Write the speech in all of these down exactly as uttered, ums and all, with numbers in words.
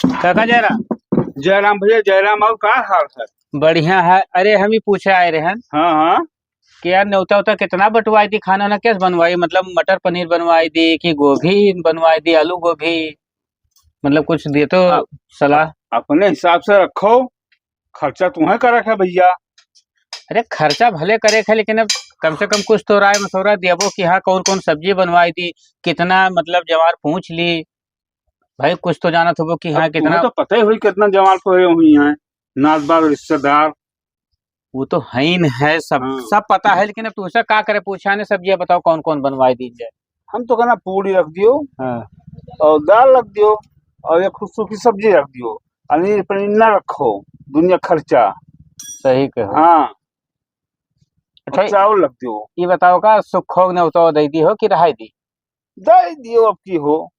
काका जयराम। जयराम भैया, जयराम, और का हाल है? बढ़िया है। अरे, हम ही पूछे आए रहन हाँ, हाँ। कि यार, न्योता उता कितना बंटवाई दी, खाना ना कैसे बनवाई, मतलब मटर पनीर बनवाई दी कि गोभी बनवाई दी, आलू गोभी, मतलब कुछ दे तो आप सलाह। अपने हिसाब से रखो, खर्चा तुम्हें करे के है भैया। अरे, खर्चा भले करे के है, लेकिन अब कम से कम कुछ तो राय मशवरा देबो कि हाँ, कौन कौन सब्जी बनवाई दी, कितना, मतलब, जवार पूछ ली। भाई, कुछ तो जानत होबो कि हाँ, अब तुम्हें कितना तो पता ही होई, कितना जवार तो हुई हैं, नात बात, रिश्तेदार। वो तो है ही न है, सब, हाँ। सब पता है, लेकिन अब तुमसे का करे, पूछा ने, सब्जियां बताओ, कौन कौन बनवाई दी जाए। हम तो कहना, पूड़ी रख दियो, हाँ। और दाल रख दियो, और एक सूखी सब्जी रख दियो, पनीर, पनीर ना रखो, दुनिया खर्चा। सही कहो। हाँ। अच्छा, और चावल रख दियो। ये बताओ, का सुखो ने उतो दे दी हो कि रहाई दी? दे दियो, अब की हो।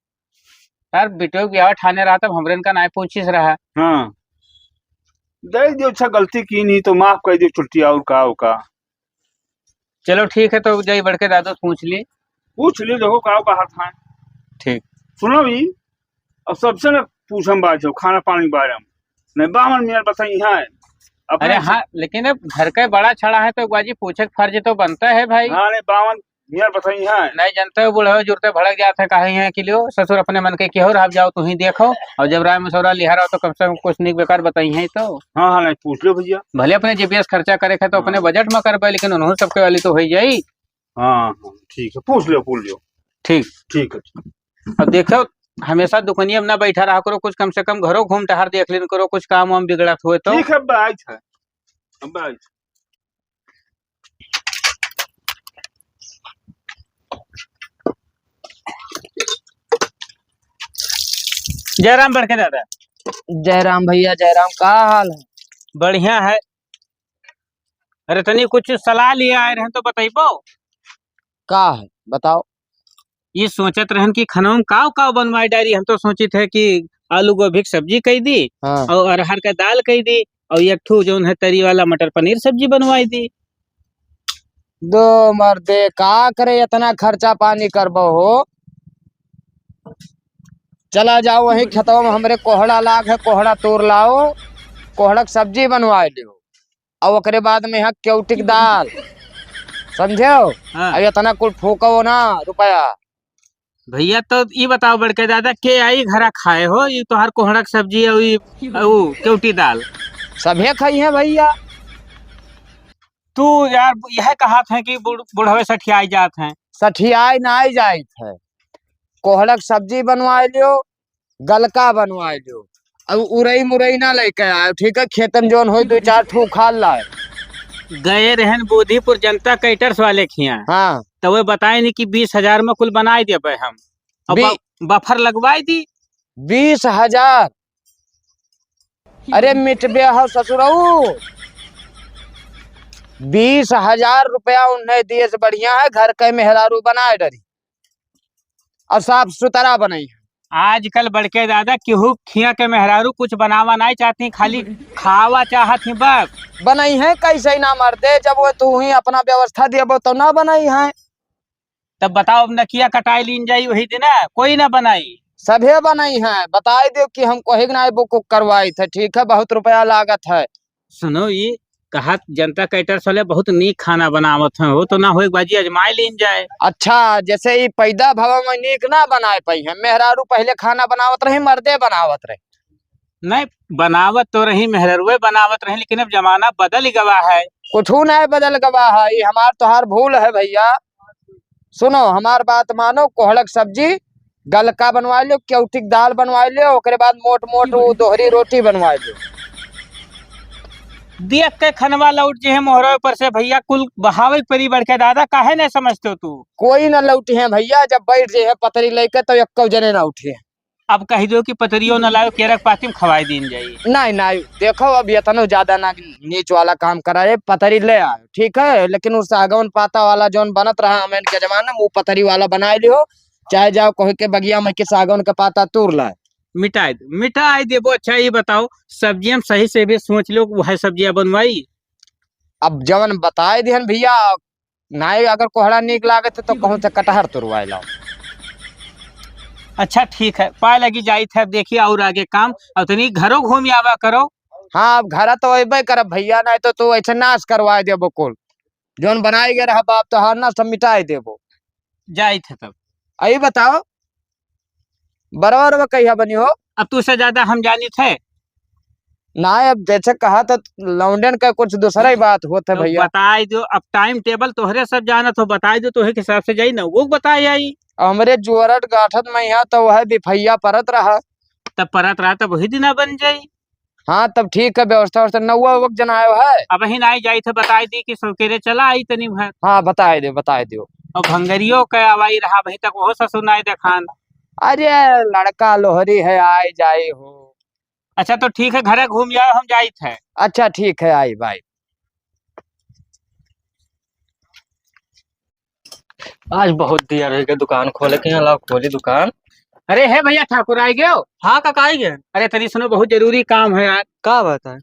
यार, बिटियो के ब्याह ठाने रहा, तब हमरे इनका नाय पूछिस रहा। हाँ। दे दियो, अच्छा, गलती की नहीं तो माफ कर दियो, छुट्टी और का, और का। चलो ठीक है, तो जाई बड़के दादो से पूछ ली। पूछ ली, देखो का बात है। ठीक। सुनो भी, अब सबसे न पूछम बात हो, खाना पानी के बारे में। नहीं, बामन मियाँ बताई है। अपने अरे से हाँ, लेकिन अब घर का बड़ा छड़ा है, तो एक बाजी पूछे के फर्ज तो बनता है भाई। हाँ, नहीं, बामन मियाँ बताई है। नहीं जानते हो, बूढ़े जुरते भड़क जाते हैं, कहे हैं कि लियो ससुर अपने मन के केहो रह जाओ, तू ही देखो, और जब राय मशवरा लिहा रहो, तो कम से कम कुछ निक बेकार बताई है तो। हाँ, हाँ, नहीं, पूछ लो भैया। भले अपने जीपीएस खर्चा करे के है, तो हाँ। अपने बजट में करबे, लेकिन उन्होंने सबके वाली तो हो ही जाई। हाँ, हाँ, ठीक है, पूछ लो, पूछ लो। ठीक। ठीक है, ठीक। अब देखो, हमेशा दुकानिया में ना बैठा रहा करो, कुछ कम से कम घरो घूम टहर देख लेन करो, कुछ काम वाम बिगड़त हुए तो। ठीक है, अब आज है, अब आज। जयराम बड़के दादा। जयराम भैया, जयराम, का हाल है? बढ़िया है। अरे, तनी कुछ सलाह लिए आए रहे तो बतइबो? का है, बताओ। ये सोचत रहन कि खनवा में काव काव बनवाए डारी, हम तो सोचित है कि आलू गोभी के सब्जी कई दी हाँ। और अरहर का दाल कई दी और एक ठो जौन है तरी वाला मटर पनीर सब्जी बनवाई दी। दो मर्दे, का करे, इतना खर्चा पानी करबो हो? चला जाओ वहीं खेतवा में, हमरे कोहड़ा लाग है, कोहड़ा तोड़ लाओ, कोहड़ा के सब्जी बनवाए लियो। और ओकरे बाद में यहाँ केवटी के दाल, समझे हो? हाँ। और इतना कुल फूको ना रुपया। भैया, तो ई बताओ बड़के दादा, के आई घरा खाए हो, ई तोहार कोहड़ा के सब्जी और ई, ऊ, केवटी दाल? सभे खाई है भैया। तू यार, यह कहत है कि बूढ़-, बूढ़वे सठियाई जात हैं। सठियाई नाई जाइत है, कोहड़ा के सब्जी बनवाए लियो, गलका बनवाए लियो, अब उरई मुरई ना लेके आयो, ठीक है, खेतन जौन होई दो चार ठो उखाड़ लाए। गए रहन बोधीपुर जनता कैटर्स वाले के हियां। हाँ। तो वे बताए नहीं कि बीस हजार में कुल बनाए देबे हम, अब बी- ब-, बफर लगवाए दी। बीस हजार? अरे मिटबे हो ससुरऊ, बीस हजार रुपया उन्हें दिए से बढ़िया है घर के मेहरारू बनाए डरी। और साफ सुथरा बनई है। आजकल बड़के दादा केहू खिया के मेहरारू कुछ बनावा नहीं चाहती, खाली खावा चाहत ही बस। बनई है कैसे ना मर्दे, जब वो तू ही अपना व्यवस्था दियबो तो ना बनई है। तब बताओ, अब नकिया कटाई लीन जाई वही दिन, कोई ना बनाई। सभे बनई है, बताई दो कि हम कोई ना बुक उक करवाई थे, ठीक है, बहुत रुपया लागत है। सुनो, ई कहत जनता कैटर्स वाले बहुत नीक खाना बनावत हैं, हो तो ना हो, एक बाजी आजमाए लीन जाए। अच्छा, जैसे ई पैदा भवा में नीक ना बनाए पाई है, मेहरारू पहले खाना बनावत रही, मर्दे बनावत रही। नहीं, बनावत तो रही, मेहरारुए बनावत रही, लेकिन अब जमाना बदल गवा है। कुछ नहीं बदल गवा है, ई हमार तोहार भूल है भैया। सुनो, हमार बात मानो, कोहड़ा के सब्जी, गलका बनवा लियो, केवटी के दाल बनवा लियो, ओकरे बाद मोट मोट वो दोहरी रोटी बनवा लियो। देख के खनवा लौट जे है मोहरा पर से भैया, कुल बहावे के परी बड़के दादा, काहे नहीं समझते हो तू? कोई ना लौटी है भैया, जब बैठ जे है पतरी लेके तो एक्को जने ना उठे। अब कह दो कि पतरियो न लायो, केरा के पाती में खवाई दीन जाई। नहीं, नहीं, देखो, अब इतनो ज्यादा ना नीच वाला काम कराए, पतरी ले आयो, ठीक है, लेकिन उस सागौन पाता वाला जौन बनत रहा हमन के जमाना में, वो पतरी वाला बनाए लियो, चाहे जाओ कोई के बगिया में के सागौन के पाता तोड़ लाए। मिटाई दे, मिटाई देबो। अच्छा, ये बताओ, सब्जियां सही से भी सोच लो, वह सब्जियां बनवाई। अब जवन बताए दिहन भैया, नाई अगर कोहड़ा नीक लागत है तो कहूँ से कटहर तुरवाए लाओ। अच्छा ठीक है, पाए लगी जाइत है, अब देखिए और आगे काम, अब तनी घरो घूम आवा करो। हाँ, अब घर तो अइबे करब भइया, नाहीं तो तू ऐसे नाश करवाए देबो कुल। जौन बनाए गए रहा बाप, तो हाँ ना, सब मिटाए देबो। जाइत है तब। अई बताओ, बरवा रवा कहिया बनी हो? अब तू से ज्यादा हम जानित है। ना, अब जैसे कहा तो लौंडन का कुछ दूसरा ही बात होत है तो भइया। बताई दो, अब time table तोहरे सब जानत हो, बताई दो, तोहे के हिसाब से जाई ना, वो बताए आई। हमरे जोरट गाठत में यहाँ तो वह बिफैया परत रहा। तब परत रहा, तब वही दिना बन जाई। हाँ, तब ठीक है, व्यवस्था, व्यवस्था नौवा वक्त जन आयो है। अब ही ना आई जाई थे, बताई दी कि सौकेरे चला आई तनी भर। हाँ, बताए दो, बताए दो। और भंगरियो के आवाई रहा, अभी तक वो ससुर ना आए देखान। अरे, लड़का लोहरी है, आए जाए हो। अच्छा, तो ठीक है, घरे घूम जाओ, हम जाइत है। अच्छा, ठीक है, आई, बाय। आज बहुत दिया रह गए दुकान खोले के, यहाँ लाओ खोली दुकान। अरे हे भइया, ठाकुर आइ गयो? हाँ काका, आइ गए। अरे तनी सुनो, बहुत जरूरी काम है यार। का बात है?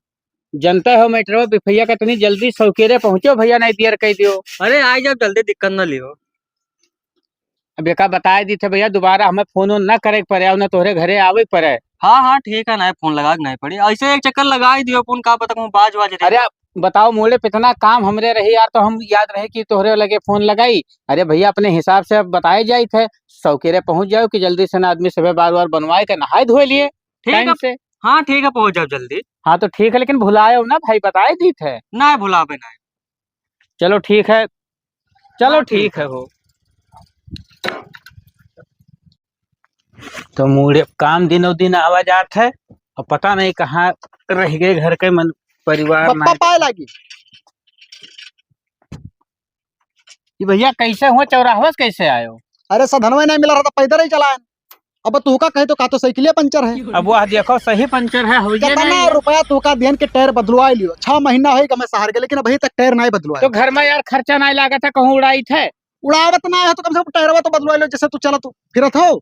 जनता हो मैटरवा बिफैया का, तनी जल्दी सौकेरे पहुँचो भइया, नाहीं दियर कह दियो। अरे आइ जाओ जल्दी, दिक्कत न लियो। अब एका बताए दी थे भइया, दोबारा हमें फोन वोन ना करे के पड़े और ना तोहरे घरे आवे के पड़े। हाँ, हाँ, ठीक है, नाहीं फोन लगाए के नाहीं पड़ी, ऐसे एक चक्कर लगाए दियो, अपन का पता कहूँ बाज वाज रही। अरे बताओ, मोड़े पे इतना काम हमरे रही यार, तो हम याद रहे कि तोहरे लगे फोन लगाई। अरे भइया, अपने हिसाब से अब बताए जाइत है, सौकेरे पहुँच जाओ कि जल्दी से ना आदमी सुबह बार बार बनवाए के नहाए धोए लिए ठीक time है। से। हाँ, ठीक है, पहुँच जाओ जल्दी। हाँ, तो ठीक है, लेकिन भुलायो ना भाई, बताए दी थे। ना भुलाबे ना। चलो ठीक है, चलो हाँ, ठीक ठीक है। हो। तो मूड़े काम दिनों दिन आवा जात है, और पता नहीं कहाँ रह गए घर के मन परिवार बप्पा ना। पाए लागी। ये भइया कैसे हुआ, चौराहवा से कैसे आयो? अरे सधनवे नहीं मिला रहा था, पैदल ही चला आए। अब तू का कहे तो का तो साइकिले पंचर है। अब वह देखो सही पंचर है, हवैये कितना नहीं है। रुपया तू का देन के टायर बदलवा लियो, छह महीना होई गए शहर के, लेकिन अभी तक टायर नहीं बदलवाए। तो घर में यार खर्चा नहीं लागत है, कहूँ उड़ाई थे। उड़ावत ना है तो कम से कम टायरवा तो बदलवा लो, जैसे तू चलत हो, फिरत हो।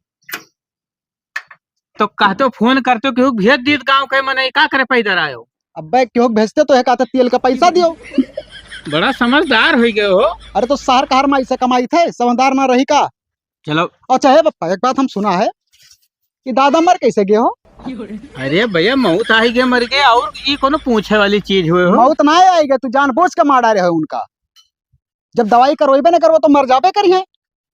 तो कहतो फोन करतो कि भेज दीत गाँव के, मने का करे पैदल आयो। अबे क्यों भेजते तो है, कहते तेल का पैसा दियो। बड़ा समझदार हो गए हो। अरे तो शहर कहर में ऐसे कमाई थे, समझदार ना रही का? चलो। अच्छा है पप्पा, एक बात हम सुना है कि दादा मर कैसे गए हो? अरे भइया, मौत आई गए, मर गए, और ये कोनो पूछे वाली चीज हुए हो? मौत ना आई गए, तू जानबूझ के मार डारे हो उनका। जब दवाई करवाइबे ना करबो तो मर जाबे करिहे।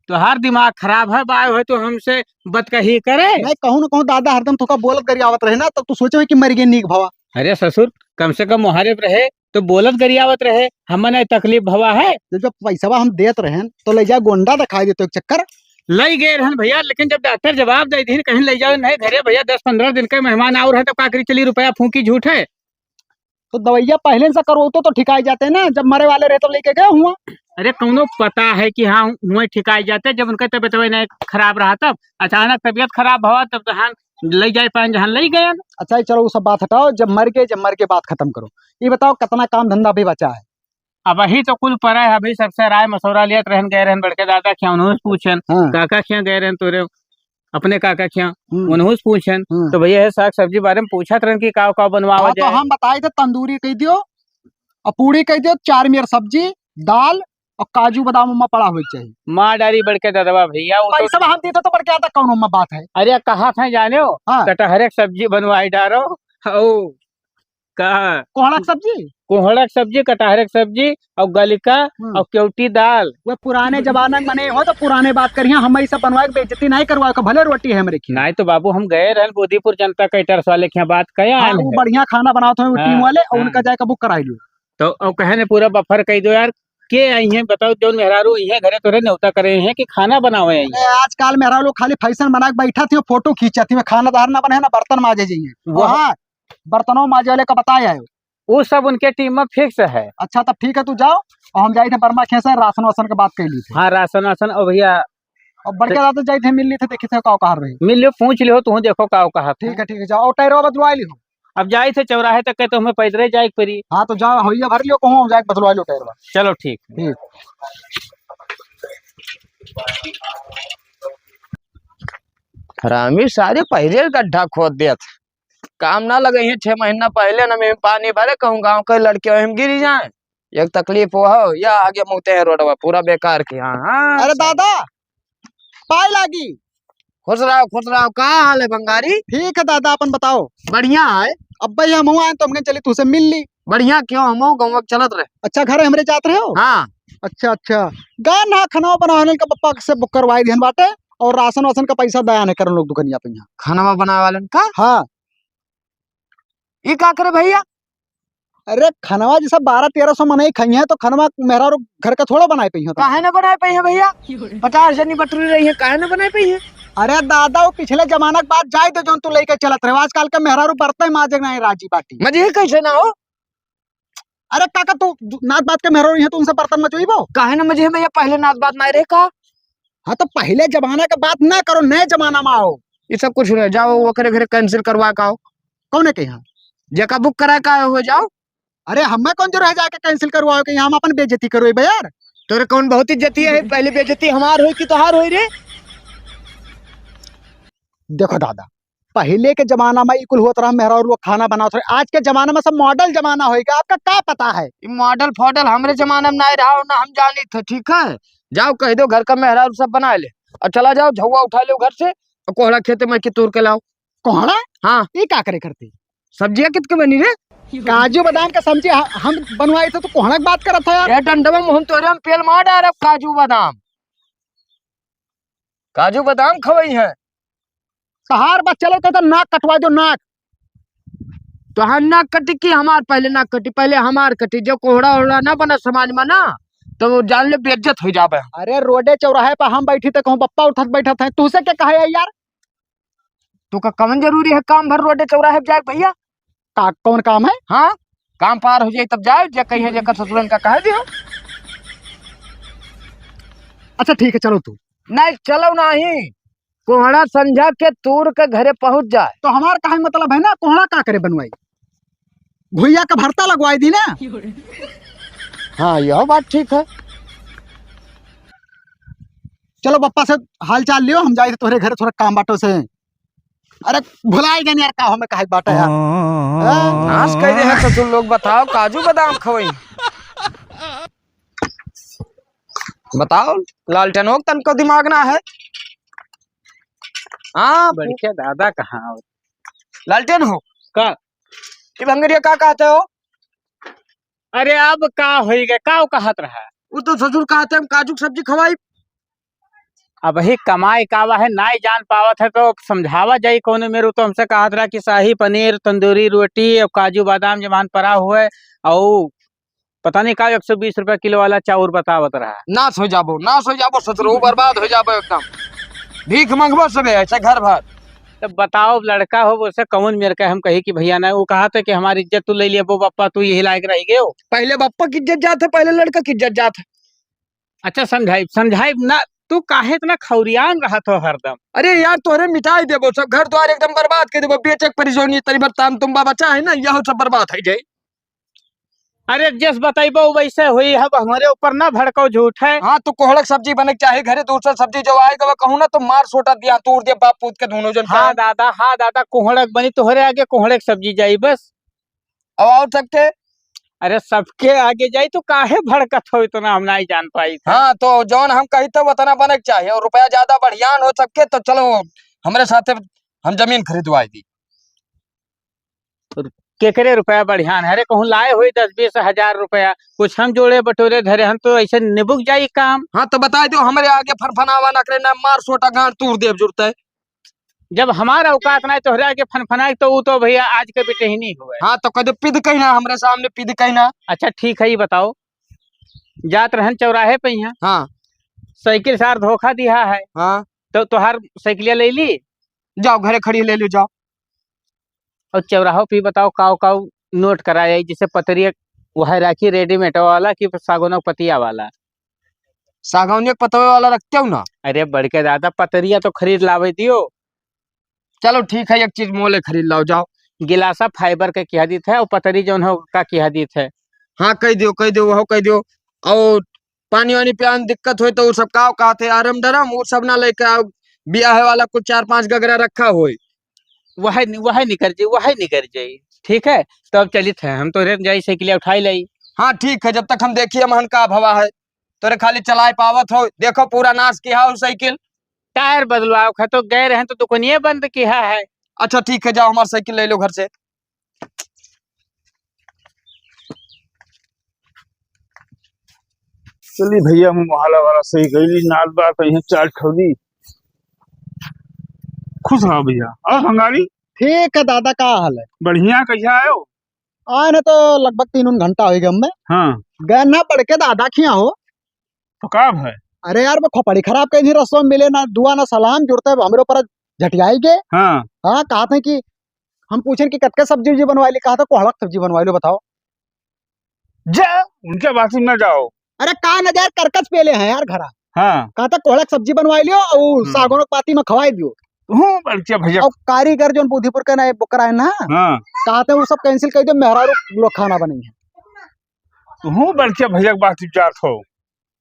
तोहार दिमाग खराब है, बाय है तो हमसे बतकही करे। नहीं, कहूँ न कहूँ दादा हरदम तोका बोलत गरियावत रहे ना, तब तू सोचे हो कि मर गए नीक भवा। अरे ससुर, कम से कम मुहारे पे रहे तो बोलत गरियावत रहे, हमें नहीं तकलीफ भवा है। जब, जब पैसवा हम देत रहेन तो ले जा गोंडा दिखाई देतो एक चक्कर। लई गए रहन भइया, लेकिन जब डॉक्टर जवाब दे दीन कहीं ले जाओ नहीं घरे भइया, दस पन्द्रह दिन के मेहमान आउर है तो का करी, चली रुपया फूंकी झूठे। तो दवैया पहले से करवतो तो ठिकाई जाते ना, जब मरे वाले रहे तब लेके गए हुआ। अरे कौनो पता है कि हाँ हुए ठिकाई जाते, जब उनका तबीयत वही नहीं खराब रहा तब अचानक तबीयत खराब हुआ तब जहाँ ले जाए पाए जहाँ ले गए। अच्छा चलो वो सब बात हटाओ, जब मर गए, जब मर के बात खत्म करो। ये बताओ कितना काम धंधा भी बचा है? अबही तो कुल परा है, अभी सबसे राय मशवरा लियत रहन, गए रहन बड़के दादा खियाँ, उन्होंने पूछन, हाँ। काका खियाँ गए रहन तोरे, अपने काका खियाँ, हम्म। उन्होंने पूछन, हम्म। तो भइया है साग सब्जी बारे में पूछत रहन कि काव काव बनवावा हाँ, तो जाए। हम बताए थे तंदूरी कह दियो, और पूड़ी कह दियो, चार मेर सब्जी, दाल, और काजू बादाम ओमा पड़ा होए के चाहिए। मार डारी बड़के ददवा भइया, वो तो पैसा हम देते तो बड़के आता कौन ओमा बात है? अरे कहा था जाने हो, हाँ। कटहरे के सब्जी बनवाई डारो, ओ का? कोहड़ा के सब्जी? कोहड़ा के सब्जी, कटहरे के सब्जी, और गलिका, हम्म। और केवटी दाल। वो पुराने जमाना में मने हो तो पुराने बात करिया, हम ई सब बनवाए के बेइज्जती नहीं करवाए के, भले रोटी है हमरे खियाँ। नहीं तो बाबू हम गए रहन बोधीपुर जनता कैटर्स वाले के यहाँ बात कहे हाँ, आन वो है। बढ़िया खाना बनावत हैं वो हाँ, टीम वाले, और हाँ। उनका जाके बुक कराई लियो। तो, और कहे ने पूरा बफर कह दो यार, के आई हैं बताओ, जौन मेहरारू आई हैं घरे तोरे न्योता करे हैं कि खाना बनावे आई हैं? ए, आजकल मेहरारू लोग खाली फैशन बना के बैठा थी, फोटो खींचा थी, खाना दार ना बने है ना बर्तन माजे जाइए। वो वहाँ बर्तनों माजे वाले का बताए आयो। वो सब उनके टीम में फिक्स है। अच्छा, तब ठीक है, तू जाओ, और हम जाई थे बर्मा खेसा, राशन वासन के बात कर ली थे। हाँ, राशन वासन, और भइया और बड़के दादा जाई थे, मिल ली थे, देखी थे का कहा रही। मिल लियो, पूछ लियो, तू देखो का कहा। ठीक है, ठीक है, जाओ, और टायरवा बदलवा लियो। अब जाई थे चौराहे तक के, तो हमें पैदल जाए के पड़ी। हाँ, तो जाओ, हइया भर लियो, कहूँ जाए के बदलवा लियो टायरवा। चलो, ठीक। ठीक। हरामी सारे पहले गड्ढा खोद दिया था। काम ना लगे हैं, छह महीना पहले ना में पानी भरे, कहूँ गाँव के लड़के वहीं गिरी जाए, एक तकलीफ वो हो, या आगे मुते हैं रोडवा, पूरा बेकार किया। हाँ, अरे दादा, पाए लागी। खुश रहो, खुश रहो। का हाल है बंगारी? ठीक है दादा, अपन बताओ। बढ़िया है। अब भाई हम हुआ हैं तो हमके चली तुझसे मिल ली। बढ़िया, क्यों, हम गौवा के चलत रहे। अच्छा, घर है हमरे जात रहे हो? हाँ। अच्छा, अच्छा। गा ना, खाना बनावे वालन का पप्पा से बुक करवाई दिहन बाटे, और राशन वासन का पैसा दया नहीं करन लोग दुकनिया पे यहाँ। खाना बनावे वालन का? हाँ। ई का करे भैया? अरे खनवा जैसा बारह तेरह सौ मनई खइहें तो खनवा मेहरारू घर का थोड़ा बनाए पइहें तो। काहे न बनाए पइहें भैया? पचास जनी बटुरी रही है, काहे न बनाए पइहें? अरे दादा, वो पिछले जमाना के बात जाए दे, जौन तू लेके चलत रहे। आजकल के मेहरारू बर्तन माजे नहीं राजी बाटी। मजे कैसे ना हो? अरे काका, तू नात बात के मेहरारू है, तू उनसे बर्तन मजोइबो? काहे न मजे भैया, पहले नात बात नहीं रहे का? हाँ, तो पहले जमाना के बात ना करो, नए जमाना में आओ। ये सब कुछ नहीं, जाओ ओकरे घरे cancel करवा के आओ। कौने के यहाँ? जेका बुक करा का हो जाओ। अरे हमें कौन जरूरत है जाके cancel करवाओ के यहाँ, हम अपन बेइज्जती करो बे यार। तोरे कौन बहुत इज्जती है, पहले बेइज्जती हमार होई कि तोहार होई रे? देखो दादा, पहले के जमाना में ई कुल होत रहा, मेहरारू लोग खाना बनावत रहे। आज के जमाना में सब model जमाना होई गया, आपका का पता है? ई model फॉडल हमरे जमाना में नहीं रहा हो, ना हम जानी थे, ठीक है? जाओ कह दो घर का मेहरारू सब बना ले और चला जाओ, झउआ उठा लो घर से और कोहड़ा खेते में की तूर के लाओ। कोहड़ा? हाँ। ई का करे करती? सब्जिया कित के बनी रे? काजू बादाम का सब्जी ह-, हम बनवाई थे तो कोहड़ा की बात करत है यार। ए डंडवा में हम तोरे हम पेल मार डारब काजू बादाम। काजू बादाम खवई है। तहार बस चलो तो, तो नाक कटवा दो, नाक। तोहार नाक कटी कि हमार पहले नाक कटी? पहले हमार कटी। जो कोहड़ा ओहड़ा ना बना समाज में ना, तो वो जान ले बेइज्जत हो जाबे। अरे रोडे चौराहे पर हम बैठी तो कहूँ बप्पा उठत बैठत है, तुझसे क्या कहे है यार? तू का कवन जरूरी है काम भर रोडे चौराहे पे जाए भैया? का कौन काम है? हाँ, काम पार हो जाए तब जाए, जे कहीं है जेकर ससुरन का कह दियो। अच्छा ठीक है, चलो तू। नहीं, चलो नहीं। कोहड़ा संझा के तूर के घरे पहुंच जाए। तो हमार काहे मतलब है ना, कोहड़ा का करे बनवाई? भुइया का भरता लगवाई दी ना। हाँ, यह बात ठीक है। चलो बप्पा से हाल चाल लियो, हम जाए तोहरे घरे थोड़ा काम बाटो से। अरे भुलाई गए यार, का हमें कहे बाटा यार। हाँ? नाश कर दे है ससुर लोग, बताओ काजू बादाम खवई। बताओ, लालटेन हो तनको दिमाग ना है। हाँ, बढ़िया दादा कहाँ हो? लालटेन हो? का? कि भंगरिया का कहते हो? अरे अब का होई गए, का कहत रहा? वो तो ससुर कहते हम काजू की सब्जी खवाई। अब ही कमाई का वह नाई जान पावत है तो समझावा जाई कौनो मेरू। तो हमसे कहत रहा कि शाही पनीर, तंदूरी रोटी और काजू बादाम जमान परा हुए और पता नहीं का एक सौ बीस रुपया किलो वाला चाउर बतावत रहा। नाश हो जाबो, नाश हो जाबो ससुर, बर्बाद हो जाबो एकदम। भीख मंगबो सबे ऐसे घर भर। तब बताओ, लड़का हो, उसे कौन मेर का हम कही कि भैया ना, वो कहा था कि हमारी इज्जत तू ले लिया, वो बप्पा तू यही लायक रह गए हो। पहले बप्पा की इज्जत जात है, पहले लड़का की इज्जत जात है। अच्छा समझाइब, समझाइब ना, तू काहे इतना खौरियान रहत हो हरदम? अरे यार, तोहरे मिटाई देबो सब, घर द्वार एकदम बर्बाद कर देबो, बेचे के परी जौन ये तरी भर ताम तुम बाबा चाहे ना, यह सब बर्बाद है जाए। अरे जस बताइबो वैसे हुई, अब हमरे ऊपर ना भड़को, झूठ है। हाँ, तो कोहड़ा के सब्जी बने के चाहे घरे, दूसरा सब्जी जो आए गवा कहूँ ना तो मार सोटा दिया, तोड़ दिया बाप पूत के दोनों जन हाँ का। दादा, हाँ दादा, कोहड़ा के बनी, तोहरे आगे कोहड़ा के सब्जी जाई बस। अब और सबके? अरे सबके आगे जाई तो काहे भड़कत हो इतना, हम नहीं जान पाई था। हाँ, तो जौन हम कही तो उतना बने के चाहे, और रुपया ज्यादा बढ़ियान हो सबके तो चलो हमरे साथे हम जमीन खरीदवाई दी। केकरे रुपया बढ़ियान है रे, कहूँ लाए हुई दस बीस हजार रुपया, कुछ हम जोड़े बटोरे धरे, हम तो ऐसे निबुक जाई काम। हाँ, तो बताई दो, हमरे आगे फनफनावा ना करे, ना मार सोटा गांड तूर देब जुड़ते। जब हमारा औकात ना है तोहरे आगे फनफनाए, तो वो तो भैया आज के बेटे ही नहीं हुए। हाँ, तो कह दो पिद कहीं ना, हमरे सामने पिद कहीं ना। अच्छा ठीक है, ये बताओ, जात रहन चौराहे पे यहाँ, हाँ। साइकिल सार धोखा दिया है, हाँ। तो तोहार साइकिलिया ले ली, जाओ घरे खड़ी ले लो, जाओ। और चौराहों पे बताओ, काव काव नोट कराया, जैसे पतरिया वह राखी रेडीमेड वाला कि सागौन पतिया वाला? सागौन के पतवे वाला रखते हो ना? अरे बड़के दादा, पतरिया तो खरीद लावे दियो। चलो ठीक है, एक चीज मोले खरीद लाओ, जाओ। गिलासा फाइबर के किहा दीत है और पतरी जौन हो का किहा दीत है। हाँ, कह दियो, कह दियो, वह कह दियो। और पानी वानी पियान दिक्कत होई तो उ सब काव कहत है, आरम डरम, उ सब ना लेके आओ। बियाहे वाला कुछ चार पांच गगरा रखा होई। वह नि-, वह निकर जाई, वह निकर जाई। ठीक है, तो अब चलित है, हम तोरे जाई साइकिल उठाई लाई। हाँ, ठीक है, जब तक हम देखी हमहन का भवा है, तोरे खाली चलाए पावत हो, देखो पूरा नाश किया हो साइकिल। टायर बदलवाओ है, तो गए रहे तो दुकानिये बंद किहा है। अच्छा ठीक है, जाओ हमार साइकिल ले लो घर से। चली भैया, हम मोहल्ला वाला से ही गईली, नात बात कहीं चार ठौली। खुश रहो भैया। और भंगारी? ठीक है दादा, का हाल है? बढ़िया, कैसे आयो? आए न तो लगभग तीन उन घंटा होइ गए हमें। हाँ। गए ना बढ़ के दादा खिया हो। तो का भाई? अरे यार, वो खोपड़ी खराब कहीं थी, रसोई में मिले ना दुआ ना सलाम, जुड़ते हमरे ऊपर झटियाई के। हाँ। हाँ, कहा थे कि हम पूछेन कि कतके सब्जी उब्जी बनवाई ली, कहा था कोहड़ा क सब्जी बनवाई लो, बताओ। जा, उनके बात में ना जाओ। अरे का न जाए, करकच पेले हैं यार घरा। हाँ। कहा था कोहड़ा क सब्जी बनवाई लियो और हम्म। सागौन क पाती में खवाई दियो। तू बड़के भैया। और कारीगर जोन बुधिपुर के ना बुकरा है ना, हाँ। कहा थे वो सब cancel कर दियो, मेहरारू लोग खाना बनाई है। तू बड़के भैया की बात जात हो।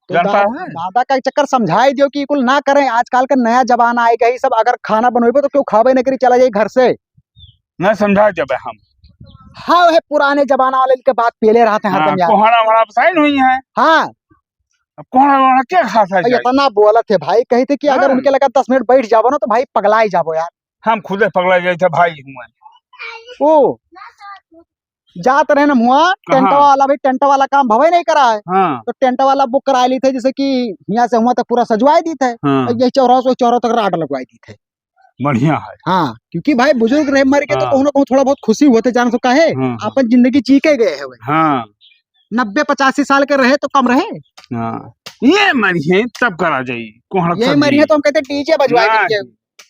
तो जानता दा-, है? दादा का चक्कर समझाई दियो कि कुल ना करें, आजकल का नया जमाना आइ गई सब, अगर खाना बनवेबो तो क्यों खाबे नहीं करी, चला जाई घर से। ना समझा जबे हम। हाँ, वह पुराने जमाना वाले के बात पेले रहते हैं हाँ, हरदम यार। कोहड़ा वड़ा पसाइन हुई है। हाँ। अब कोहड़ा वड़ा क्या खाता है भाई, जाई? इतना बोलत है भाई, कही थे कि अगर हाँ। उनके लगा दस मिनट बैठ जाबो ना तो भाई पगला ही जाबो यार। हम खुदे पगला जाई थे भाई हुआ। ओ। जात रहे ना हुआ, कहाँ? टेंट वाला, भाई टेंट वाला काम भवे नहीं करा है। हाँ। तो टेंट वाला book करा ली थे, जैसे कि यहाँ से हुआ तक पूरा सजवाई दी थे। हाँ। और यही चौराहा से चौराहा तक राड लगवाई दी थे। बढ़िया है। हाँ, क्योंकि भाई बुजुर्ग रहे मर के तो हाँ। कहूँ ना कहूँ थोड़ा बहुत खुशी हुआ थे, जान सो काहे? हाँ, हाँ। अपन जिंदगी जी के गए हैं भाई। हाँ। नब्बे पचासी साल के रहे तो कम रहे। हाँ। ये मरिहे तब करा जाई, कोहड़ा ये सब्जी। मरिहे तो हम कहते DJ बजवाई ना, देंगे।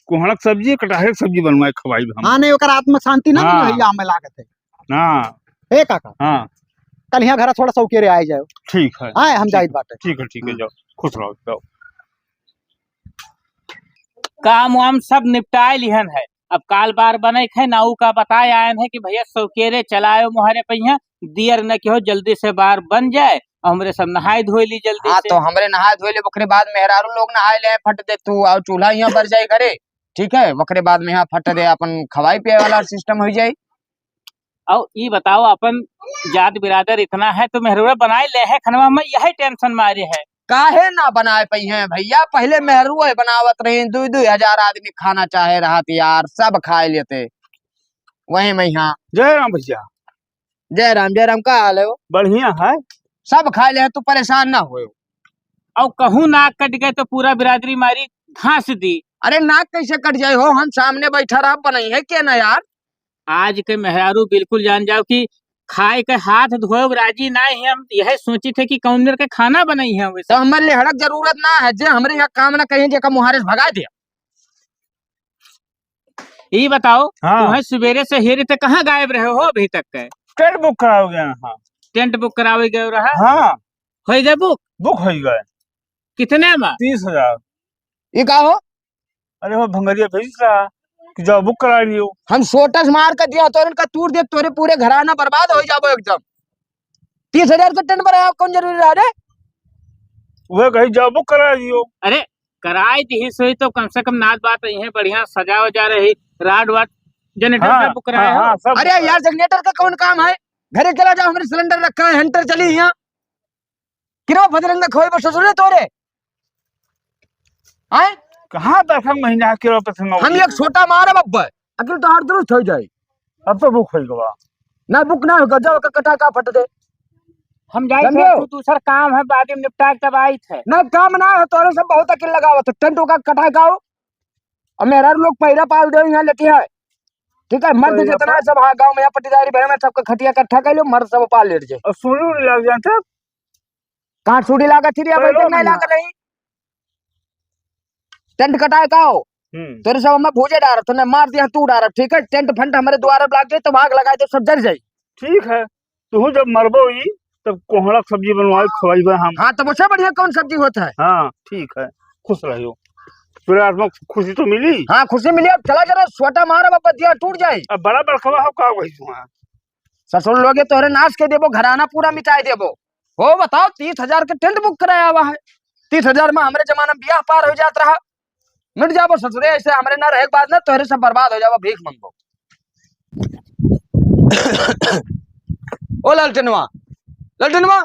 कोहड़ा क सब्जी, कटहरे क सब्जी बनवाए खवाई हम। हाँ, नहीं, ओकर आत्मा शांति ना हाँ। मिले, हमें लागत है। हाँ। ए काका। हाँ। कल यहाँ घर थोड़ा सौकेरे आए जाओ। ठीक है। हाँ, हम ठीक जाइत है, बाटे। ठीक है, ठीक है, हाँ। जाओ, खुश रहो, जाओ। काम वाम सब निपटाए लिहन है, अब काल बार बने क है ना, ऊ का बताए आयन है कि भैया सौकेरे चलायो मोहरे पहिया, दियर न कि हो जल्दी से बार बन जाए, और हमरे सब नहाए धोए ली जल्दी हाँ, से। तो हमरे नहाए धोए ले, ओकरे बाद मेहरारू लोग नहाए ले, फट दे तू, और चूल्हा यहाँ बर जाए घरे, ठीक है, ओकरे बाद में यहाँ फट दे अपन खवाई पिए वाला system हो जाए। और ई बताओ, अपन जात बिरादर इतना है तो मेहरुआ बनाए ले है खनवा में, यही tension मारे है। काहे ना बनाए पइहें भइया, पहिले मेहरुआ बनावत रही, दुइ दुइ हजार आदमी खाना चाहे रहत यार, सब खाए लेते। वही में यहाँ। जय राम भइया। जय राम, जय राम, का हाल है हो? बढ़िया है। सब खाए ले, तू परेशान ना होयो। और कहूँ नाक कट गए तो पूरा बिरादरी मारी घास दी। अरे नाक कैसे कट जाए हो, हम सामने बैठा रहा, बनई है के ना यार? आज के मेहरारू बिल्कुल जान जाओ कि खाए के हाथ धोए राजी ना ही। हम यह सोची थे कि कौन मेर के खाना बनाई है वैसे। तो हमारे लिए हड़क जरूरत ना है, जे हमरे यहाँ काम ना करिए, जेका मुहारे से भगा दिया। ई बताओ, हाँ। तुम्हें सुबेरे से हेरे थे, कहाँ गायब रहे हो अभी तक के? Tent book करावे गए हैं। Tent book करावे गए रहा? हाँ। होई गए book? Book होई गए। कितने में? तीस हजार। ये का हो? अरे वो भंगरिया भेज रहा कि जाओ book करा लियो। हम सोटस मार के दिया, तोरे का तूर दे, तोरे पूरे घराना बर्बाद हो जाबो एकदम। तीस हजार के tent बनाया, कौन जरूरी रहा रे? वह कही जाओ book करा लियो। अरे कराए दी सोई तो कम से कम नाच बात रही है, बढ़िया सजा वजा रही, राड वाड, generator हाँ, सब book कराए हाँ, हो। हाँ, सब अरे book यार, generator का कौन काम है? घरे चला जाओ, हमरे cylinder रखा है, Hunter चली यहाँ। किरो भजरंग खोए बस ससुरे तोरे। आए? कहाँ दसम महीना के रो पसंग हम एक छोटा मारब अब्बा, अकिल तो हर दुरुस्त हो जाए। अब तो book होई गवा। ना book ना होगा, जाओ का कटा का फट दे। हम जाई समझो? थे, तू दूसर काम है, बाद में निपटा के तब आई थे। ना काम ना हो, तोरे सब बहुत अकिल लगावत हो। Tent का कटा का हो। और मेहरारू लोग पैरा पाल दे यहाँ लेटी है। ठीक है, मर्द पैरा जितना पाल। सब हाँ, गाँव में यहाँ पट्टीदारी भरे में सबका खटिया इकट्ठा कर लो, मर्द सब पाल लेट जाए। और सुई उई लग जाए तब? कहाँ सुई लागत थी रे, अब पैरो तक नहीं में लागत रही। Tent कटाए का हो? हम्म। तोरे सब हमें भूजे डारत, तूने मार दिया तू डारत, ठीक है? Tent फंट हमारे द्वारा लाग जाए तो आग लगाए दे, सब जल जाए। ठीक है, तू जब मरबो ही तब कोहड़ा क सब्जी बनवाए खवाइबे हम। हाँ, तब उससे बढ़िया कौन सब्जी होता है? हाँ, ठीक है, खुश रहियो। तोरे आत्मा को खुशी तो मिली? हाँ, खुशी मिली। अब चला जरा, सोटा मार, अब बतिया टूट जाए। अब बड़ा बड़कवा हो का वही तू? हाँ। ससुर लोगे तोरे नाश के देबो, घराना पूरा मिटाए देबो। हो बताओ, तीस हजार के tent book कराया हुआ है। तीस हजार में हमरे जमाना में बियाह पार हो जात रहा। मिट जाबो ससुरे, ऐसे हमरे ना रहे के बाद ना तोहरे सब बर्बाद हो जाबो, भीख मंगबो। ओ लालटनवा, लालटनवा,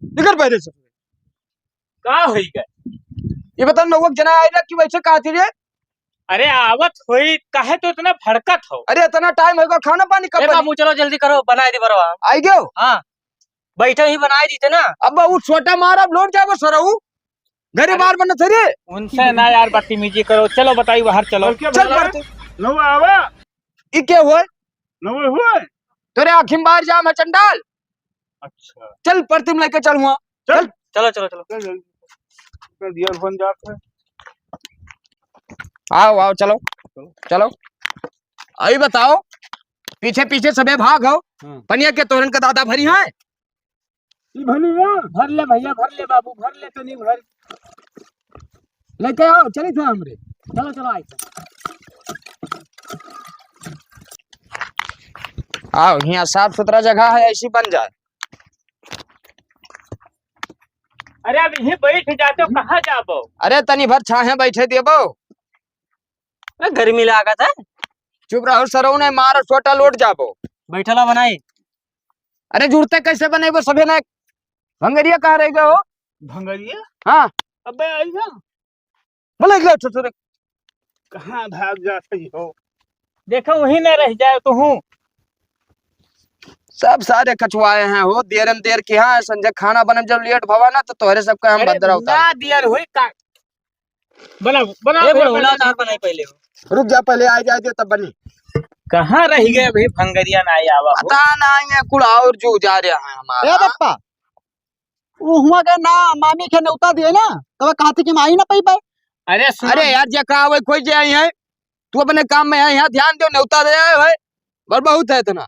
निकल पहले ससुरे। का होई गए? ये बता, नौवक जना आइला कि वैसे कहती रे? अरे आवत होई, काहे तो इतना भड़कत हो? अरे इतना टाइम होगा, खाना पानी कब ए बनी? बाबू, चलो जल्दी करो, बनाए दी बरवा। आई गयो? हाँ, बैठे ही बनाए दी थे ना। अब वो छोटा मारा, अब लौट जाबो सरऊ। घरे अरे बार बनत है रे। उनसे ना यार बदतमीजी करो, चलो बताई बाहर चलो। चल बरते। नवा आवा। ई के होय? नवा होय? तोरे आँखी में बाहर जाम है चंडाल। अच्छा। चल परती में लेके चल हुआ। चल। चलो, चलो, चलो। चल जल्दी। चल दिया फोन जात है। आओ, आओ, चलो। चलो। आई बताओ, पीछे पीछे सबे भाग हो। हाँ। पनिया के तोरन का दादा भरी है। ई भरी ना? भर ले भैया, भर ले बाबू, भर ले तनी भर। लेके आओ, चली थे हमरे। चलो, चलो, आई। आओ, यहाँ साफ सुथरा जगह है, ऐसी बन जाए। अरे अब यहीं बैठ जाते हो, कहाँ जाबो? अरे तनी भर छाहे बैठे देबो। अरे गर्मी लागत है। चुप रहो सरऊ, नहीं मारो छोटा लोट जाबो। बैठला बनाई। अरे जुड़ते कैसे बनेबो सभे ना? भंगरिया कहाँ रह गए हो? भंगरिया? हाँ। अबे आई ना। बोले एक ससुर। कहाँ भाग जात है हो? देखो वहीं ना रह जाए तो हूँ। सब सारे कचुआए हैं हो, देरन देर की। हाँ, संजय खाना बनब जब लेट भवा ना तो तोहरे सबका हम अरे बदरा उतार। ना देर हुई का? बना, बना ए भैया, बुढ़ौला बना। तार बनाई पहले हो। रुक जा, पहले आ जाए दे तब बनी। कहाँ रह गए भाई भंगरिया ना आया बाबू? पता नहीं है, कुल और जो जा रहा है हमारा। ए बप्पा, वो हुआ गए ना, मामी के नेवता दिए ना, तब कहती कि हम आई ना पाई पाए। अरे सुनो। अरे यार, जे कहा वही कोई जे आई है, तू अपने काम में है, यहाँ ध्यान दो, नेवता दे आए भाई, और बहुत है इतना।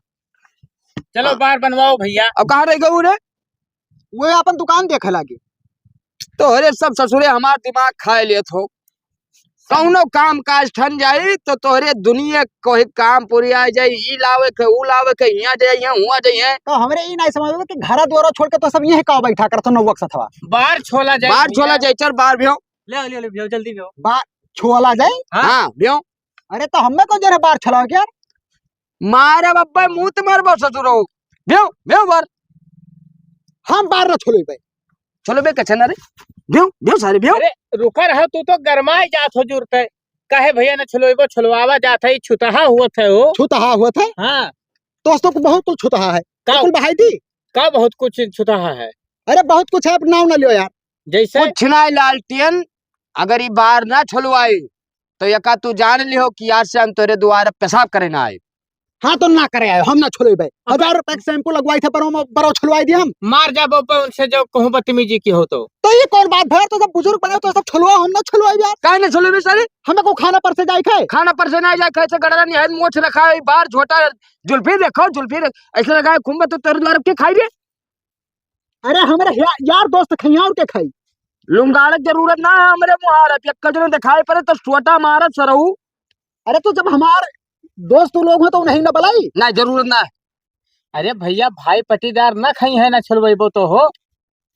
चलो हाँ। बार बनवाओ भैया। अब कहाँ रह गऊ रे? वो अपन दुकान देखे लागे। तो अरे सब ससुरे हमार दिमाग खाए लेत हो। कौनो काम काज ठन जाई तो तोहरे दुनिया कोई काम पुरिया जाई, ई लावे के, ऊ लावे के, हियां जाई, हियां, हुआं जाई है। तो हमरे ई नहीं समझ में कि घरा द्वारा छोड़ के तो सब यहीं का बैठा करत हो नौवक सथवा। बार छोला जाए बार भैया। छोला जाए, चल बार भेव। ले, ले, ले, भेव, जल्दी भेव। बार छोला जाए? हाँ। हाँ, भेव। अरे तो हमें कौन जरा बार छोलाओ क्या? मारे बब्बे मुंह ते मारबो ससुरो। भेव, भेव बार। हम बार न छोलेबे। चलो बे, कछन रे। भेव, भेव सारे, भेव। अरे, रुका रहा, तू तो गरमाए जात हो जुरते। काहे भैया न छुलवेबो, छुलवावा जात है, ई छुतहा होत है हो। छुतहा होत है? हाँ। दोस्तों को बहुत कुछ छुतहा है। का? कुल बहाई दी। का बहुत कुछ छुतहा है? अरे, बहुत कुछ है, अब नाव ना लियो यार। जैसे? कुछ ना लालटेन, अगर ई बार ना छुलवाई, तो यका तू जान लिहो कि आज से हम तोरे दुआरे पेशाब करे ना आए। हाँ, तो ना करे आयो, हम ना छुलवेबे। अब हजार रुपए के शैम्पू लगवाई थे, पर हम बरो छुलवाई दिए हम। मार जाबो पे उनसे जो कहूँ बदतमीजी की हो तो। तो ये कौन बात भर, तो जब बुजुर्ग बने तो सब छुलवा, हम ना छुलवाई यार। काहे ना छुलवेबे सारे? हमें को खाना पर से जाए खाए? खाना पर से ना जाए खाए, से गड़रा निहायत मोछ रखा है, बार छोटा जुल्फी देखो, जुल्फी रे-, ऐसे लगा है खुम्बे तो तेरे द्वारा के खाई रे? अरे हमरे या-, यार दोस्त खाई और के खाई? लुंगाड़क जरूरत ना है हमरे मुहार, अब एक कजरो दिखाई पड़े तो सोटा मारत सरऊ। अरे तो जब हमार दोस्त लोग हैं तो उन्हें ना बुलाई? ना, जरूरत ना है। अरे भैया, भाई पटीदार ना खाई है ना छुलवेबो तो हो।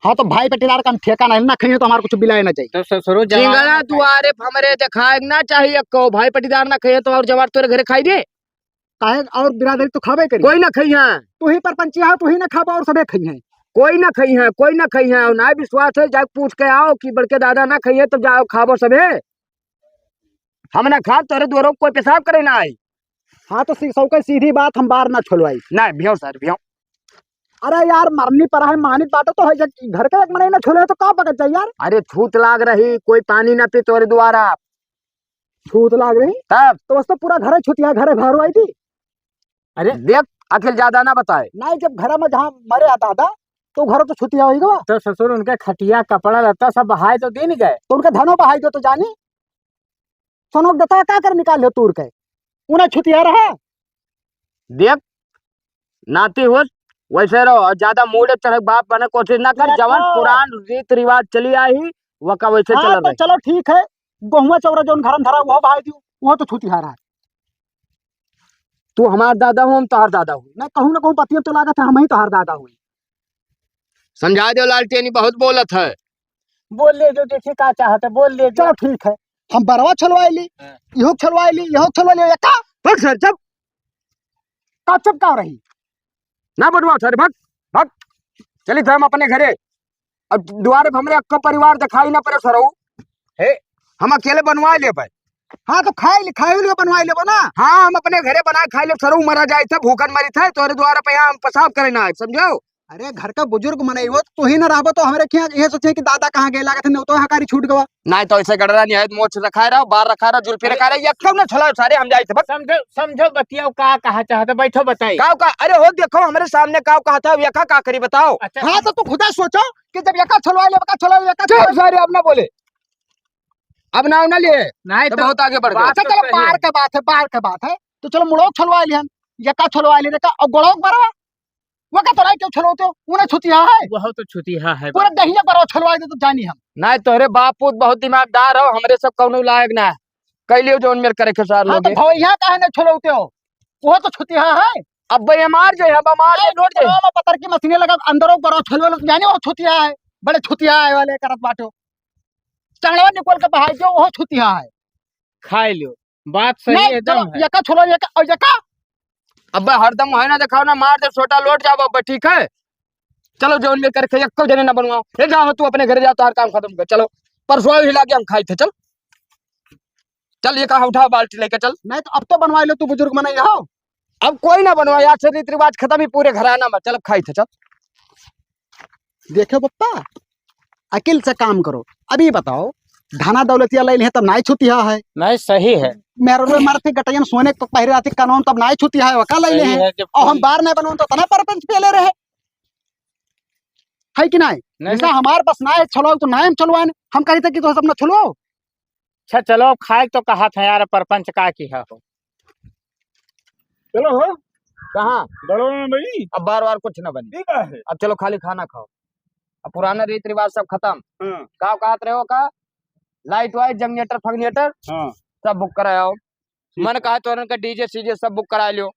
हाँ, तो भाई पटीदार का हम ठेका नहीं, ना खाई है तो हमार कुछ बिलाए ना जाए। तो ससुरो जाओ चिंगड़ा ना खाई। दुआरे पे हमरे देखाए ना चाहिए को, भाई पटीदार ना खाई है तो और जवार तोरे घरे खाई दे। काहे और बिरादरी तो खाबे करी। कोई ना खाई है। तू ही परपंचिया हो, तू ही ना खाबो और सबे खाई हैं। कोई ना खाई है, कोई ना खाई है। और ना विश्वास है, जाके पूछ के आओ कि बड़के दादा ना खाई है, तब जाओ खाबो सबे। हम ना खा, तोरे दुआरो कोई पेशाब करे ना आई। हाँ, तो सी-, सौ के सीधी बात, हम बार ना छुलवाई। ना, भियो सर, भियो। अरे यार, मरनी पर है, मानित बात तो है, जब घर के एक मनई ना छुले तो का बकत जाए यार? अरे, छूत लाग रही, कोई पानी ना पी तोरे दुआरा। छूत लाग रही? तब? तो बस तो पूरा घर छुतिया, घर भरवाई दी। अरे? देख, अखिल ज्यादा ना बताए। नहीं, जब घर में जहाँ मरे आ दादा, तो घर तो छुतिया होई गवा। तो ससुर उनके खटिया, कपड़ा लत्ता सब बहाए तो दे नहीं गए। तो उनका धनो बहाई दो तो जानी। सोनोक देता का कर निकाल लो तूर के? उन्हें छुतिया रहा। देख, नाती होत, वैसे रहो, और ज्यादा मूड चढ़े बाप बने कोशिश ना कर, हाँ, जवन तो पुरान रीत रिवाज चली आई, वका वैसे हाँ, चल तो रही। चलो ठीक है, गोहुआ चौरा जौन घरम धरा, वो भाई दियो, वो तो छुतिहार है। तू हमार दादा हो, हम तोहार दादा हो। ना कहूँ ना कहूँ पतिया तो लागत है, हम ही तोहार दादा हुई। समझा दो लालटेनी, बहुत बोलत है। बोल ले जो, देखिए का चाहत है, बोल ले जो। चलो ठीक है, हम बरवा छलवाई ली, हाँ। इहो छलवाई ली, इहो छलवाई ली, का? बस सर, जब का चुप का रही? ना बटवा सर, भाग, भाग। चली थे हम अपने घरे। अब दुआरे पे हमरे अक्का परिवार दिखाई ना पड़े सरऊ। हे, हम अकेले बनवाइ लेबे। हाँ, तो खाइ ले, खाइ ले बनवाइ लेबो ना। हाँ, हम अपने घरे बनाइ खाइ लेब, सरऊ मरा जाइत है, भूखन मरित है, तोरे द्वारा पे यहाँ हम पेशाब करे ना आइब, समझो? अरे, घर का बुजुर्ग मनई हो, तो तू ही ना रहबो, तो हमरे खियाँ ये सोचे कि दादा कहाँ गए, लागत है, नेवतो हकारी छूट गवा। नाहीं तो ऐसे गड़रा नहीं है, मोछ रखाए रहो, बार रखाए रहो, जुल्फी अरे, रखाए रहो, ये क्यों ना छोलाओ सारे, हम जाइत है, बस। समझो, समझो बतियाओ, का कहा चाहत है, बैठो बताई। काव का, अरे हो देखो, हमरे सामने काव कहत है, अब यका का करी बताओ। अच्छा, हाँ, तो तू खुदा सोचो कि जब यका छोलवाइ लेबे, का छोलवाइ, यका चुप छोलवाइ। सारे, अब ना बोले। अब नाव ना लिए। नहीं तो तो बहुत आगे बढ़ गए। बात अच्छा, तो चलो, सही बार है। का बात है, बार का बात है। तो चलो, मुड़ो छोलवाइ लिहन, यका छोलवाइ लिहन, का, और गोड़ो बरवा, वो का तोराई क्यों छोलवते हो? वो ना छुतिहा है। वो तो छुतिहा है पूरा बाबू। दहिया बरवा छोलवाइ दे तो जानी हम। नहीं, तोहरे बाप पूत बहुत दिमागदार हो, हमरे सब कौनो लायक ना है। कह लियो जौन मेर करे के सार हाँ, तो लोगे। भवैया काहे ना छोलवते हो? वो तो छुतिहा है। अब भाई हमार जो है, अब हमार जो नोट जो है। बरवा में पतर की मशीनें लगा, अंदरों बरवा छोलवा लो, जानी वो छुतिहा है, बड़े छुतिहा है वाले करत बाटो। चढ़वा निकल के बहाई जो वो छुतिहा है। खाए लियो, बात सही नहीं, है, दम चलो, है। यका छोलो, यका, और यका। अबे हरदम है ना, देखाओ ना, मार दे छोटा, लौट जाओ अबे, ठीक है? चलो, जौन में करके एको जने ना बनवाओ। ले जाओ, तू अपने घरे जा, तोहार काम खत्म कर, चलो। परसों हिला के हम खाई थे, चल। चल, ये कहा, उठा बाल्टी लेके चल। नहीं तो अब तो बनवाइ लो, तू बुजुर्ग मनई हो। अब कोई ना बनवाए, आज से रीति रिवाज खत्म ही पूरे घराना में। चल, अब खाई थे, चल। देखो पप्पा, अकिल से काम करो। अभी बताओ, धना दौलतिया लइ लिहे तब नाई छुतिहा है। नहीं, सही है। मेहररुए मरती गटैयन सोने के पहिरे रहती कनौन तब नाई छुतिहा है, वका लइ सही लिहे। है, जब और हम कोई बार नहीं बनवन तो तना परपंच पेले रहे। है कि नहीं? नहीं, जैसा नहीं। हमार बस ना है, चलो तो ना हम चलवाएं। हम कही थे कि तो सब ना चलो। अच्छा, चलो, अब खाए तो कहा था यार, परपंच का किहा हो। चलो हो। कहाँ? बड़ो में बनी। अब बार बार कुछ ना बनी। ठीक है। अब चलो, खाली खाना खाओ। अब पुराना रीत रिवाज सब खत्म। हाँ। का कहत रहे हो का? लाइट वाइट, जनरेटर फगनेटर, हाँ। सब बुक कराओ। ठीक। मन कहा तो उनका डीजे सीजे सब बुक करा लियो।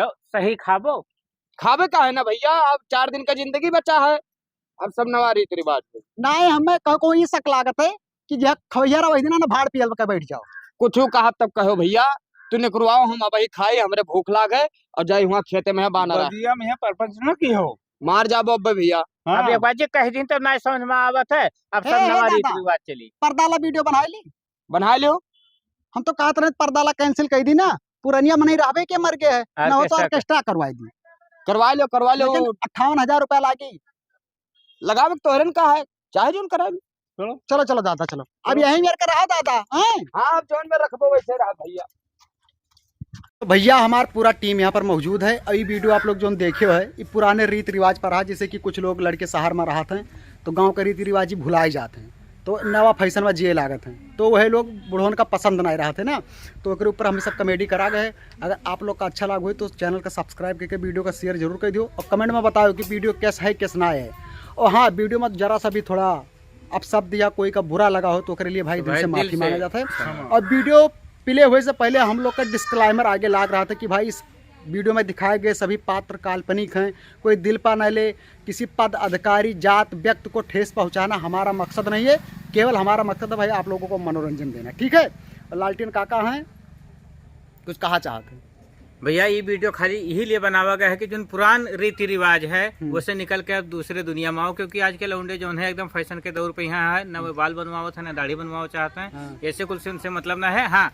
तो सही खाबो? खाबे का है ना भैया, अब चार दिन का जिंदगी बचा है, अब सब नवा रीति रिवाज है। नाहीं, हमें कहो कोई शक लागत है कि यह खवैया रहो, वही दिन ना भाड़ पियल के बैठ जाओ। कुछ कहा तब कहो भैया, तू निकरवाओ, हम अबही खाई, हमरे भूख लाग है, और जाई हुआ खेते में है बानर है। बगिया में है, परपंच ना की हो। मार जाबो अब्बे भैया। हाँ। अब एक बार जी कह दिन तब ना समझ में आवत है, अब सब हे, हे नवा रीति दादा, रिवाज चली। पर्दा ला वीडियो बनाए ली। बनाए लियो। हम तो कहत रहे पर्दा ला cancel कर दी ना, पुरनिया मनई रहबे के मर गए है, ना हो तो orchestra कर- orchestra करवाई दी। करवा लियो, करवा लियो। लेकिन अट्ठावन हजार रुपया लागी। लगावे के तोहरन का है, चाहे जोन कराए ली। चलो। चलो, चलो दादा, चलो। अब चलो। यहीं मेर के रहा दादा, हैं? हाँ, अब जोन में रखबो वैसे रहा भैया। तो भैया, हमार पूरा team यहाँ पर मौजूद है। अभी वीडियो आप लोग जोन देखे हो है, ये पुराने रीत रिवाज पर रहा, जैसे कि कुछ लोग लड़के शहर में रहत हैं, तो गाँव के रीति रिवाज ही भुलाए जात हैं, तो नवा fashion में जिए लागत हैं, तो वह लोग बुढ़वन का पसंद नहीं रहत है ना, तो ओकरे ऊपर हम सब comedy करा गए। अगर आप लोग का अच्छा लाग होई तो channel का subscribe करके वीडियो का share जरूर कर दियो और comment में बताओ कि वीडियो कैसा है, कैसा ना है। और हाँ, वीडियो में जरा सा भी थोड़ा अपशब्द या कोई का बुरा लगा हो तो ओकरे लिए भाई तो दिल भाई से दिल माफी से मांगा जाता है। क्षमा। और वीडियो play होए से पहले हम लोग का disclaimer आगे लाग रहा था कि भाई इस वीडियो में दिखाए गए सभी पात्र काल्पनिक हैं, कोई दिल पा न ले, किसी पद, अधिकारी, जात, व्यक्ति को ठेस पहुंचाना हमारा मकसद नहीं है। केवल हमारा मकसद है भाई आप लोगों को मनोरंजन देना, ठीक है? और लालटेन काका हैं, कुछ कहा चाहते हैं? भैया, ये वीडियो खाली यही लिए बनावा गया है कि जोन पुरान रीति रिवाज है, हम्म। उससे निकल के अब दूसरे दुनिया में आओ, क्योंकि आज के लौंडे जोन है एकदम fashion के दौर पे यहाँ है, ना वो बाल बनवावत है, ना दाढ़ी बनवावत चाहते हैं। हाँ। ऐसे कुल से उनसे मतलब ना है। हाँ,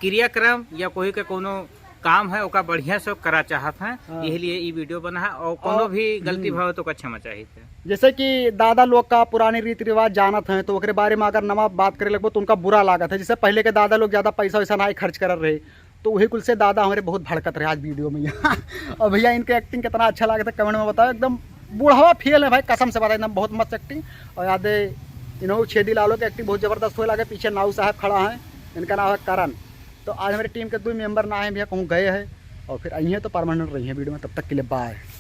क्रियाक्रम या कोई के कोनो काम है, ओका बढ़िया से करा चाहत हैं, हाँ। यही लिए ई वीडियो बना है। और कोनो और, भी गलती हम्म। भाव तो ओका क्षमा चाहिए। जैसे कि दादा लोग का पुराने रीति रिवाज जानत हैं, तो ओकरे बारे में अगर नवा बात करे लगबो, तो उनका बुरा लागत है। जैसे पहले के दादा लोग ज्यादा पैसा वैसा ना खर्च करत रहे, तो वही कुल से दादा हमारे बहुत भड़कत रहे आज वीडियो में यहाँ। और भैया, इनके acting कितना अच्छा लागत है, comment में बताओ। एकदम बुढ़वा फेल है भाई, कसम से बता, एकदम बहुत मस्त acting। और यादे इन्हों छेदी लालो के acting बहुत जबरदस्त होए लागे। पीछे नाऊ साहब खड़ा हैं, इनका नाम है करण। तो आज हमारे team के दो member ना आए भैया, कहूँ गए हैं, और फिर आई हैं तो permanent रही हैं वीडियो में। तब तक के लिए bye।